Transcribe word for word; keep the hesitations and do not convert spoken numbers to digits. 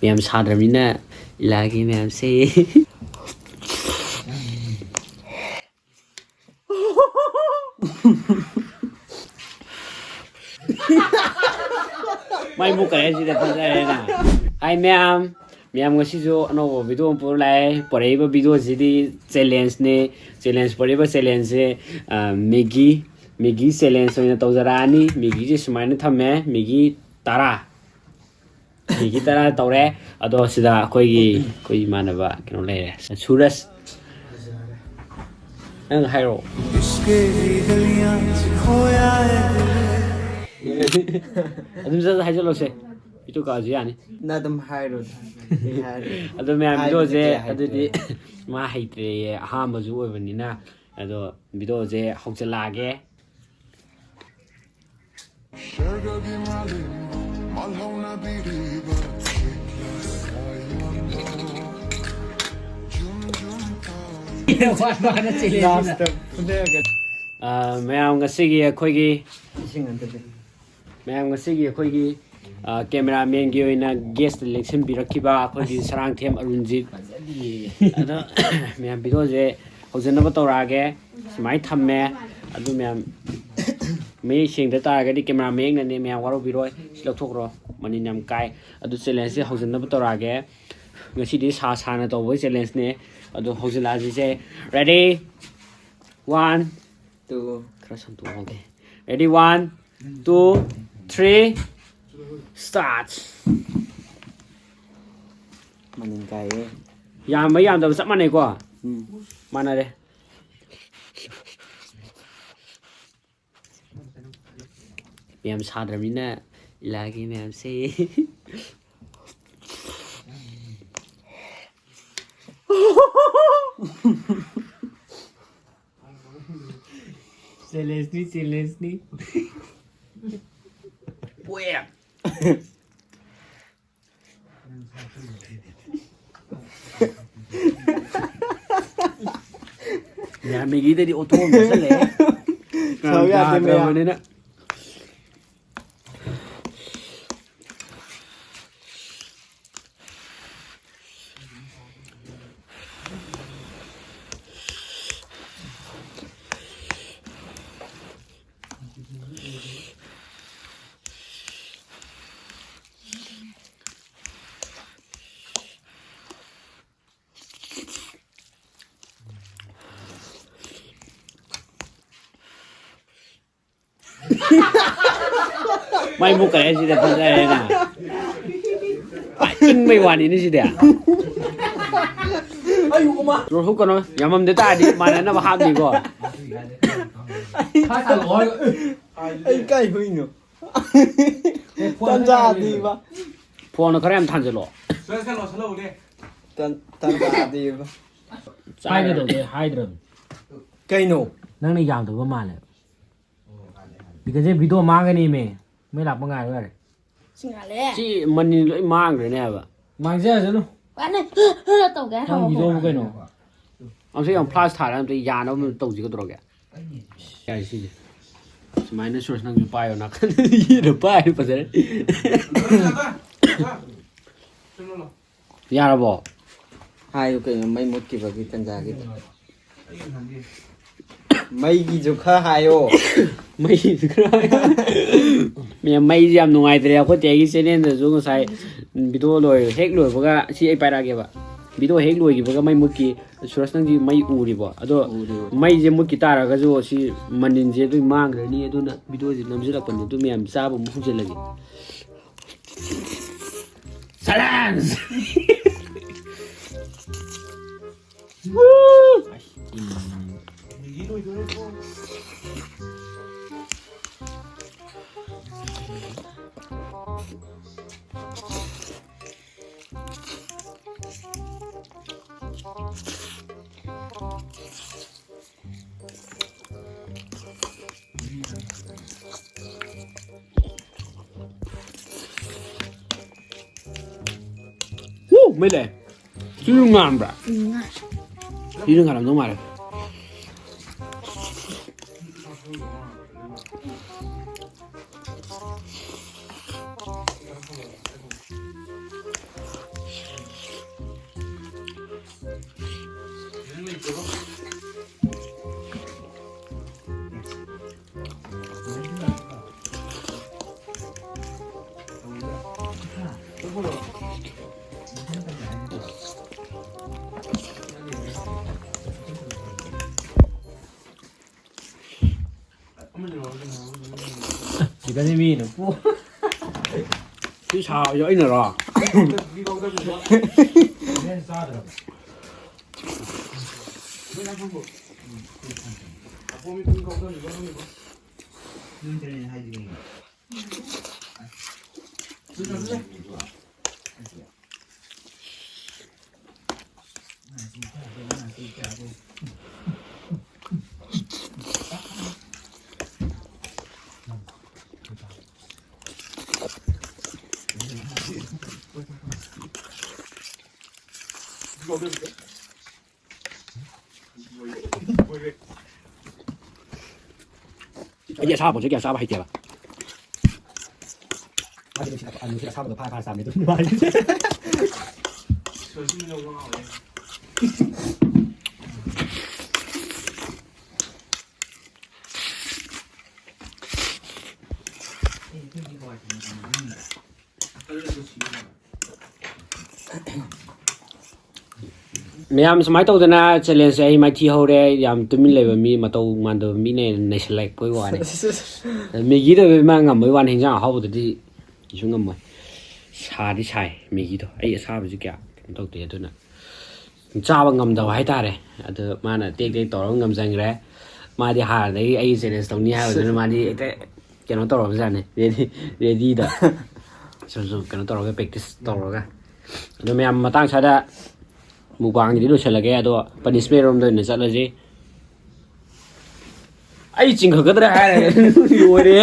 ꯃꯌꯥꯝ ꯁꯥꯗ꯭ꯔꯕꯅꯤꯅ ꯏꯂꯥꯒꯤ ꯃꯌꯥꯝꯁꯦ꯫ ꯃꯥꯏ ꯃꯨꯛꯈꯔꯦ ꯁꯤꯗ ꯐꯖꯔꯦꯅ꯫ ꯍꯥꯏ ꯃꯌꯥꯝ, ꯃꯌꯥꯝ ꯉꯁꯤꯁꯨ ꯑꯅꯧꯕ ꯚꯤꯗꯤꯑꯣ ꯑꯃ ꯄꯨꯔ ꯂꯥꯛꯑꯦ꯫ ꯄꯨꯔꯛꯏꯕ ꯚꯤꯗꯤꯑꯣꯁꯤꯗꯤ ꯆꯦꯂꯦꯟꯖꯅꯦ꯫ ꯆꯦꯂꯦꯟꯖ, ꯄꯨꯔꯛꯏꯕ ꯆꯦꯂꯦꯟꯖꯁꯦ, ꯑ, ꯃꯦꯒꯤ, ꯃꯦꯒꯤ ꯆꯦꯂꯦꯟꯖ ꯑꯣꯏꯅ ꯇꯧꯖꯔꯛꯑꯅꯤ꯫ ꯃꯦꯒꯤꯁꯦ ꯁꯨꯃꯥꯏꯅ ꯊꯝꯃꯦ, ꯃꯦꯒꯤ ꯇꯔꯥ꯫ ꯃꯦꯒꯤ ꯇꯔꯥ ꯇꯧꯔꯦ꯫ ꯑꯗꯣ ꯁꯤꯗ ꯑꯩꯈꯣꯏꯒꯤ, ꯑꯩꯈꯣꯏ ꯏꯃꯥꯟꯅꯕ ꯀꯩꯅꯣ ꯂꯩꯔꯦ, ꯁꯨꯔꯖ꯫ ꯅꯪ ꯍꯥꯏꯔꯛꯑꯣ꯫ ꯑꯗꯨꯝ ꯆꯠ ꯍꯥꯏꯖꯜꯂꯣꯁꯦ꯫ ꯏꯇꯨ ꯀꯥꯁꯨ ꯌꯥꯅꯤ꯫ ꯅꯪ ꯑꯗꯨꯝ ꯍꯥꯏꯔꯣ꯫ ꯑꯩ ꯍꯥꯏꯔꯣ꯫ ꯑꯗꯣ ꯃꯌꯥꯝ ꯍꯥꯏꯕꯗꯤ ꯚꯤꯗꯤꯑꯣꯁꯦ ꯀꯌꯥ ꯍꯩꯇꯦ꯫ ꯑꯗꯨꯗꯤ ꯃꯥ ꯍꯩꯇ꯭ꯔꯦꯌꯦ, ꯑꯍꯥꯟꯕꯁꯨ ꯑꯣꯏꯕꯅꯤꯅ꯫ ꯑꯗꯣ ꯚꯤꯗꯤꯑꯣꯁꯦ ꯍꯧꯖꯤꯜꯂꯛꯑꯒꯦ꯫ ꯑ, ꯃꯌꯥꯝ ꯉꯁꯤꯒꯤ ꯑꯩꯈꯣꯏꯒꯤ ꯏꯁꯤꯡ ꯑꯝꯇ ꯄꯤ꯫ ꯃꯌꯥꯝ ꯉꯁꯤꯒꯤ ꯑꯩꯈꯣꯏꯒꯤ, ꯑ, ꯀꯦꯃꯦꯔꯥꯃꯦꯟꯒꯤ ꯑꯣꯏꯅ ꯒꯦꯁꯇ ꯂꯦꯡꯁꯤꯟꯕꯤꯔꯛꯈꯤꯕ ꯑꯩꯈꯣꯏꯒꯤ ꯁꯔꯥꯡꯊꯦꯝ ꯑꯔꯨꯟꯖꯤꯠ꯫ ꯑꯗꯣ ꯃꯌꯥꯝ ꯚꯤꯗꯤꯑꯣꯁꯦ ꯍꯧꯖꯅꯕ ꯇꯧꯔꯛꯑꯒꯦ꯫ ꯁꯨꯃꯥꯏꯅ ꯊꯝꯃꯦ꯫ ꯑꯗꯨ ꯃꯌꯥꯝ ꯃꯌꯦꯛ ꯁꯦꯡꯗ ꯇꯥꯔꯒꯗꯤ ꯀꯦꯃꯦꯔꯥ ꯃꯌꯦꯛꯅꯅꯦ, ꯃꯌꯥꯝ ꯋꯥꯔꯧꯕꯤꯔꯣꯏ꯫ ꯁꯤ ꯂꯧꯊꯣꯛꯈ꯭ꯔꯣ, ꯃꯅꯤꯟ ꯌꯥꯝ ꯀꯥꯏ꯫ ꯑꯗꯨ ꯆꯦꯂꯦꯟꯖꯁꯦ ꯍꯧꯖꯅꯕ ꯇꯧꯔꯛꯑꯒꯦ꯫ ꯉꯁꯤꯗꯤ ꯁꯥ ꯁꯥꯅ ꯇꯧꯕꯒꯤ ꯆꯦꯂꯦꯟꯖꯅꯦ꯫ ꯑꯗꯨ ꯍꯧꯖꯤꯜꯂꯛꯑꯁꯤꯁꯦ꯫ Ready? One, two, ꯈꯔ ꯁꯟꯇꯣꯛꯍꯧꯒꯦ꯫ Ready? One, two, three, start. ꯃꯅꯤꯟ ꯀꯥꯏꯌꯦ꯫ ꯌꯥꯝꯕ ꯌꯥꯝꯗꯕ ꯆꯞ ꯃꯥꯟꯅꯩꯀꯣ? ꯎꯝ꯫ ꯃꯥꯟꯅꯔꯦ꯫ ꯌꯥꯝ ꯁꯥꯗ꯭ꯔꯕꯅꯤꯅ ꯏꯂꯥꯒꯤ ꯃꯌꯥꯝꯁꯦ꯫ ꯆꯦꯂꯦꯟꯖꯅꯤ, ꯆꯦꯂꯦꯟꯖꯅꯤ꯫ ꯄꯣꯛꯑꯦ꯫ ꯌꯥ, ꯃꯦꯒꯤꯗꯗꯤ ꯑꯣꯊꯣꯛ ꯑꯃ ꯆꯠꯂꯦ꯫ ꯁꯥꯎ ꯌꯥꯗꯦ, ꯃꯌꯥꯝ꯫ ꯌꯥꯗ꯭ꯔꯕꯅꯤꯅ꯫ ꯃꯩ ꯃꯨꯠꯈ꯭ꯔꯦ ꯁꯤꯗ ꯐꯖꯔꯦꯅ꯫ ꯏꯪꯕꯩ ꯋꯥꯅꯤꯅꯦ ꯁꯤꯗꯤ꯫ ꯆꯣꯔ ꯍꯨꯛꯀꯅꯣ, ꯌꯥꯝꯃꯝꯗ ꯇꯥꯔꯗꯤ ꯃꯥꯟꯅꯅꯕ ꯍꯥꯞꯅꯤꯀꯣ꯫ ꯑꯩ ꯀꯥꯏ ꯍꯨꯏꯅꯣ? ꯇꯟꯖꯥꯗꯤꯕ꯫ ꯐꯣꯟꯗꯣ ꯈꯔ ꯌꯥꯝ ꯊꯥꯟꯖꯜꯂꯣ꯫ ꯇꯟ- ꯇꯟꯖꯥꯗꯤꯕ꯫ ꯍꯥꯏꯒꯗꯧꯗꯣ ꯍꯥꯏꯗ꯭ꯔꯕꯅꯤ꯫ ꯀꯩꯅꯣ? ꯅꯪꯅ ꯌꯥꯝꯗꯕ ꯃꯥꯜꯂꯦ꯫ ꯕꯤꯀꯟꯁꯦ ꯚꯤꯗꯤꯑꯣ ꯃꯥꯡꯒꯅꯤꯃꯦ꯫ ꯃꯩ ꯂꯥꯛꯄ ꯉꯥꯏꯔꯣ ꯌꯥꯔꯦ꯫ ꯁꯤꯡꯉꯥꯜꯂꯦ꯫ ꯁꯤ ꯃꯅꯤꯟ ꯂꯣꯏ ꯃꯥꯡꯈ꯭ꯔꯦꯅꯦ ꯍꯥꯏꯕ꯫ ꯃꯥꯡꯖꯔꯁꯅꯨ꯫ ꯋꯥꯅ ꯇꯧꯒꯦ ꯅꯪ ꯍꯥꯏꯔꯣ꯫ ꯚꯤꯗꯤꯑꯣꯕꯨ ꯀꯩꯅꯣ? ꯑꯃꯁꯨ ꯌꯥꯝ ꯐ꯭ꯂꯥꯁ ꯊꯥꯔ ꯑꯝꯇ ꯌꯥꯅꯕ ꯑꯃ ꯇꯧꯁꯤ ꯀꯩꯗꯧꯔꯒꯦ? ꯌꯥꯏ ꯁꯤꯁꯦ꯫ ꯁꯨꯃꯥꯏꯅ ꯁꯣꯔꯁ ꯅꯪꯁꯨ ꯄꯥꯏꯌꯣ ꯅꯥꯀꯟꯗ ꯌꯦꯅ ꯄꯥꯏ ꯐꯖꯔꯦ꯫ ꯌꯥꯔꯕꯣ? ꯍꯥꯏꯌꯨ ꯀꯩꯅꯣ, ꯃꯩ ꯃꯨꯠꯈꯤꯕꯒꯤ ꯇꯟꯖꯥꯒꯤꯗꯣ꯫ ꯃꯩꯒꯤꯁꯨ ꯈꯔ ꯍꯥꯏꯌꯣ꯫ ꯃꯩꯁꯨ ꯈꯔ ꯃꯌꯥꯝ ꯃꯩꯁꯦ ꯌꯥꯝ ꯅꯨꯡꯉꯥꯏꯇ꯭ꯔꯦ꯫ ꯑꯩꯈꯣꯏ ꯇꯦꯒꯤ ꯆꯦꯅꯦꯜꯗꯁꯨ ꯉꯁꯥꯏ ꯚꯤꯗꯤꯑꯣ ꯂꯣꯏꯔꯦ, ꯍꯦꯛ ꯂꯣꯏꯕꯒ ꯁꯤ ꯑꯩ ꯄꯥꯏꯔꯛꯑꯒꯦꯕ꯫ ꯚꯤꯗꯤꯑꯣ ꯍꯦꯛ ꯂꯣꯏꯈꯤꯕꯒ ꯃꯩ ꯃꯨꯠꯈꯤ꯫ ꯁꯨꯔꯁ ꯅꯪꯗꯤ ꯃꯩ ꯎꯔꯤꯕꯣ? ꯑꯗꯣ ꯎꯔꯤ, ꯎꯔꯤ꯫ ꯃꯩꯁꯦ ꯃꯨꯠꯈꯤ ꯇꯥꯔꯒꯁꯨ ꯁꯤ ꯃꯅꯤꯟꯁꯦ ꯑꯗꯨꯝ ꯃꯥꯡꯈ꯭ꯔꯅꯤ꯫ ꯑꯗꯨꯅ ꯚꯤꯗꯤꯑꯣꯁꯦ ꯅꯝꯁꯤꯜꯂꯛꯄꯅꯤ꯫ ꯑꯗꯨ ꯃꯌꯥꯝ ꯆꯥꯕ ꯑꯃꯨꯛ ꯍꯧꯖꯤꯜꯂꯒꯦ꯫ ꯆꯦꯂꯦꯟꯖ! ꯋꯨ! ꯃꯩ ꯂꯥꯛꯑꯦ꯫ ꯁꯤꯁꯨ ꯉꯥꯟꯕ꯭ꯔꯥ? ꯎꯝ, ꯉꯥꯏ꯫ ꯁꯤꯁꯨ ꯉꯥꯜꯂꯝꯗꯧ ꯃꯥꯜꯂꯦ꯫ ꯁꯤꯗꯅꯤ ꯃꯤꯅ ꯄꯨ-, ꯁꯤ ꯁꯥꯕꯁꯨ ꯑꯩꯅꯔꯣ? ꯑꯩꯗꯤ ꯑꯁꯥꯕ ꯄꯣꯠꯁꯦ ꯀꯌꯥ ꯆꯥꯕ ꯍꯩꯇꯦꯕ꯫ ꯃꯥꯗꯤ ꯅꯨꯡꯁꯤꯠ ꯑꯁꯥꯕꯗꯣ ꯐꯥꯔ ꯐꯥꯔ ꯆꯥꯕꯅꯦ ꯑꯗꯨꯝ ꯅꯨꯡꯉꯥꯏ꯫ ꯃꯌꯥꯝ ꯁꯨꯃꯥꯏꯅ ꯇꯧꯗꯅ ꯆꯦꯂꯦꯟꯖꯁꯦ ꯑꯩ ꯃꯥꯏꯊꯤ ꯍꯧꯔꯦ꯫ ꯌꯥꯝ ꯇꯨꯃꯤꯟ ꯂꯩꯕ ꯃꯤ, ꯃꯇꯧ ꯃꯥꯟꯗꯕ ꯃꯤꯅ ꯍꯦꯟꯅ ꯅꯩꯁꯜꯂꯛꯄꯩ ꯋꯥꯅꯤ꯫ ꯃꯦꯒꯤꯗ ꯃꯥ ꯉꯝꯕꯩ ꯋꯥꯅꯤ, ꯍꯤꯟꯖꯥꯡ ꯑꯍꯥꯎꯕꯗꯗꯤ ꯀꯩꯁꯨ ꯉꯝꯃꯣꯏ꯫ ꯁꯥꯗꯤ ꯁꯥꯏ ꯃꯦꯒꯤꯗꯣ, ꯑꯩ ꯑꯁꯥꯕꯁꯤ ꯀꯌꯥ ꯀꯩꯅꯣ ꯇꯧꯗꯦ, ꯑꯗꯨꯅ ꯆꯥꯕ ꯉꯝꯗꯕ ꯍꯥꯏꯇꯥꯔꯦ꯫ ꯑꯗꯨ ꯃꯥꯅ ꯇꯦꯛ ꯇꯦꯛ ꯇꯧꯔꯒ ꯉꯝꯖꯟꯈ꯭ꯔꯦ꯫ ꯃꯥꯗꯤ ꯍꯥꯟꯅꯗꯒꯤ ꯑꯩꯒꯤ ꯆꯦꯂꯦꯟꯖ ꯇꯧꯅꯤ ꯍꯥꯏꯕꯗꯨꯅ ꯃꯥꯗꯤ ꯍꯦꯛꯇ ꯀꯩꯅꯣ ꯇꯧꯔꯕꯖꯥꯠꯅꯤ, ꯔꯦꯗꯤ, ꯔꯦꯗꯤꯗ ꯁꯨꯝ ꯁꯨꯝ ꯀꯩꯅꯣ ꯇꯧꯔꯒ, ꯄ꯭ꯔꯦꯛꯇꯤꯁ ꯇꯧꯔꯒ꯫ ꯑꯗꯣ ꯃꯌꯥꯝ, ꯃꯇꯥꯡ ꯁ꯭ꯋꯥꯏꯗ ꯃꯨꯛꯕꯥꯡꯒꯤꯗꯤ ꯂꯣꯏꯁꯤꯜꯂꯒꯦ, ꯑꯗꯣ ꯄꯅꯤꯁꯃꯦꯟ ꯔꯣꯝꯗ ꯑꯣꯏꯅ ꯆꯠꯂꯁꯤ꯫ ꯑꯩ ꯆꯤꯡꯈꯠꯀꯗ꯭ꯔꯥ ꯍꯥꯏꯔꯒ ꯂꯣꯏꯔꯦ꯫